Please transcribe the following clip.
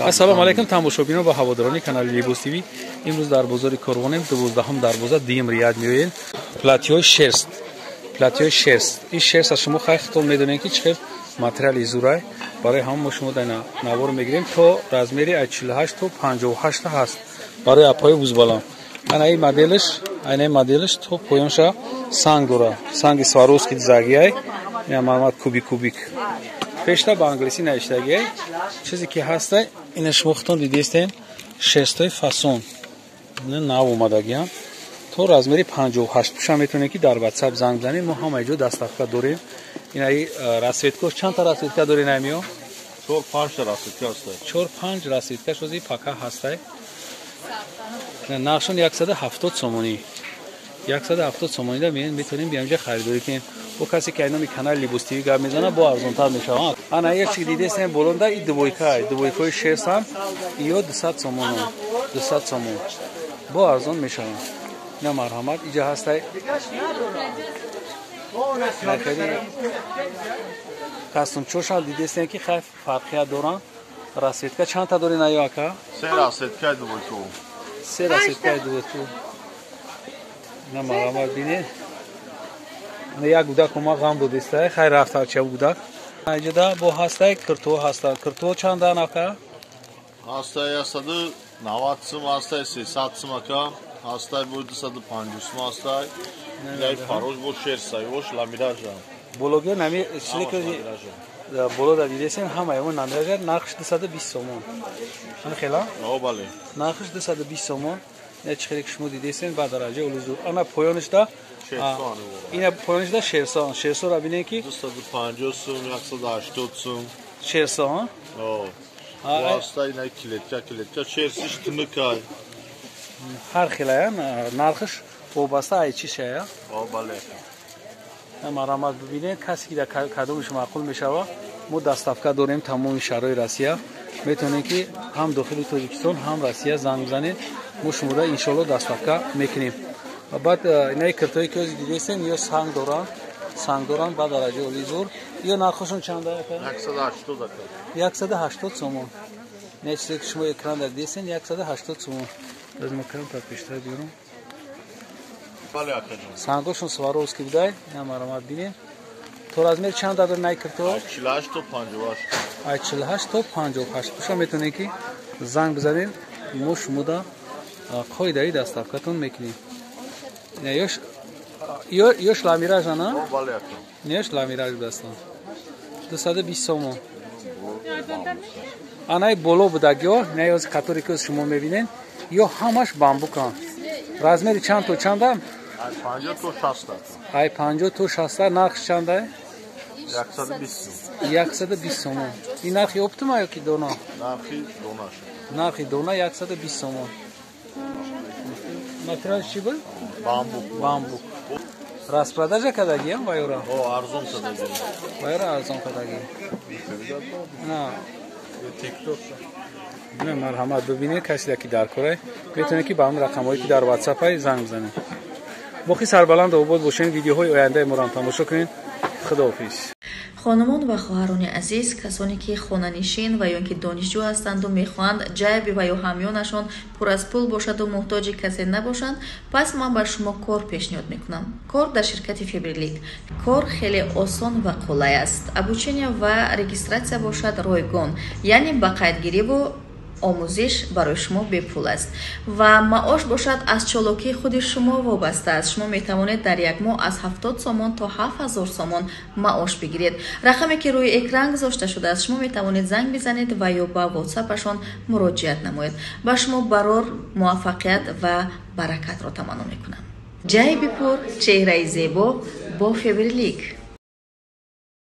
Ассалому алайкум, тамошобинон ва ҳаводорони канали Либос ТВ. Имрӯз дар бозори Корвонем, 12-ум дарвоза, дуюм ряд меоем. Платьёи шерсть. Платьёи шерсть. Ин шерсть аз шумо хай хитон медонем, ки чӣ хел материали зурай. Барои ҳамон мо шумо дар навор мегирем, то размери аз 48 то 58 ҳаст. Барои апои бузбалам. Ана ин моделш, ана ин моделш то поёнша санг дора. Санги Сваровски дизагиай. Ина мармат кубик кубик. Пешта ба англисӣ навиштагиай. Чизе ки ҳаста, ина шумо худтон дидестен, шерстои фасон. Ина нав омадагиам. То размери 58 пуша метавонед, ки дар WhatsApp занг бизанед. Мо ҳама ҷо доставка дорем. Ина расцветка, чанд та расцветка дорем намиё? 4-5 та расцветка ҳаста. 4-5 расцветка шози пака ҳастай. Нархшон 170 сомонӣ. 170 сомонӣ да метавонем биём ҷа харидорӣ кунем. Бо касе ки айноми канали Либос ТВ гап мезанад, бо арзонтар мешавад. Ана як чи дидестем болонда, и двойка, двойкаи шерстам, ё 200 сомон, 200 сомон. Бо арзон мешавад. Ина марҳамат, иҷа ҳастай. Нархи костюмчошам дидестем, ки хай фарқият доранд. Расцветка чанд та дорӣ наё, ака? Се расцветкаи двойку. Се расцветкаи двойку. Ина марҳамат, бинед. Як гудак ума ғам додистай, хай рафт ҳарча гудак. Иҷода бо ҳастай, кирто ҳаста. Кирто чанда, ака? Ҳастай 190 сум, ҳастай 300 сум, ака. Ҳастай бо 250 сум ҳастай. Яй фарош бо шерсай, ош ламиража. Бологиё нами чизе ки боло да дидесен, ҳама он намиража, нархш 220 сомон. Ҳамин хела? О, бале. Нархш 220 сомон. Не, чӣ хеле ки шумо дидесен, ба дараҷаи олизур. Ана поёнишда, ина поёнишда шерсон. Шерсоро бинед, ки 250 сум, 180 сум. Шерсон? О. Васта ина клетка, клетка, шерсиш тунукай. Ҳар хелая нархш вобаста ай чӣ шая? О, бале. Марҳамат, бибинед, касе ки дар кадомиш маъқул мешава, мо доставка дорем тамоми шаҳрҳои Россия. Метавонед, ки ҳам дохили Тоҷикистон, ҳам Россия занг бизанед, мо шуморо иншоалло доставка мекунем. Ва баъд инаи киртое ки ҳозир дидестем, ё санг доранд, санг доранд ба дараҷаи олии зур. Ё нархошон чанда, ака? 180, ака. 180 сомон. Ина чизе ки шумо экран дар дидестен, 180 сомон. Аз мо камтар пештар биёрам. Бале, акаҷон. Сангошон Сваровски будай, ина марҳамат, бинед. То размер чанд дадор най кирто? 48 то 58. Ай 48 то 58. Пуша метавонед, ки занг бизанед, мо шумода қоидаи доставкатон мекунем. Ёш ламираж, ана? Бале, ака. Ёш ламираж будастан. 220 сомон. Анаи боло будагиё, на ёзи қаторе ки шумо мебинед, ё ҳамаш бамбуканд. Размери чанд то чанда? Ай 50 то 60. Ай 50 то 60, нархш чанда? 120 сум. 120 сомон. Ин нархи оптом ё ки дона? Нархи донаш. Нархи дона 120 сомон. Материал чӣ буд? Бамбук. Бамбук. Распродажа кардагиам вайора? О, арзон кардагӣ. Вайора арзон кардагӣ. На. TikTok. Не, марҳамат, бибинед, касе ки дар корай, метавонед, ки ба ҳамин рақамҳое, ки дар WhatsApp ай, занг бизанед. Боқӣ сарбаланд обод бошед, видеоҳои ояндаи моро ҳам тамошо кунед. Худоҳофиз. Хонумон ва хоҳарони азиз, касоне ки хонанишин ва ё ки донишҷӯ ҳастанду мехоҳанд ҷайби ва ё ҳамёнашон пур аз пул бошаду муҳтоҷи касе набошанд, пас ман ба шумо кор пешниҳод мекунам. Кор дар ширкати Фаберлик. Кор хеле осон ва қулай аст. Обучение ва регистрация бошад ройгон, яъне ба қайдгириву омӯзиш барои шумо бепул аст ва маош бошад аз чолокии худи шумо вобаста аст. Шумо метавонед дар як моҳ аз 70 сомон то 7000 сомон маош бигиред. Рақаме ки рӯи экран гузошта шудааст, шумо метавонед занг бизанед ва ё ба ватсапашон муроҷиат намоед. Ба шумо барор муваффақият ва баракатро таманно мекунам. Ҷайби пур, чеҳраи зебо бо Фаберлик.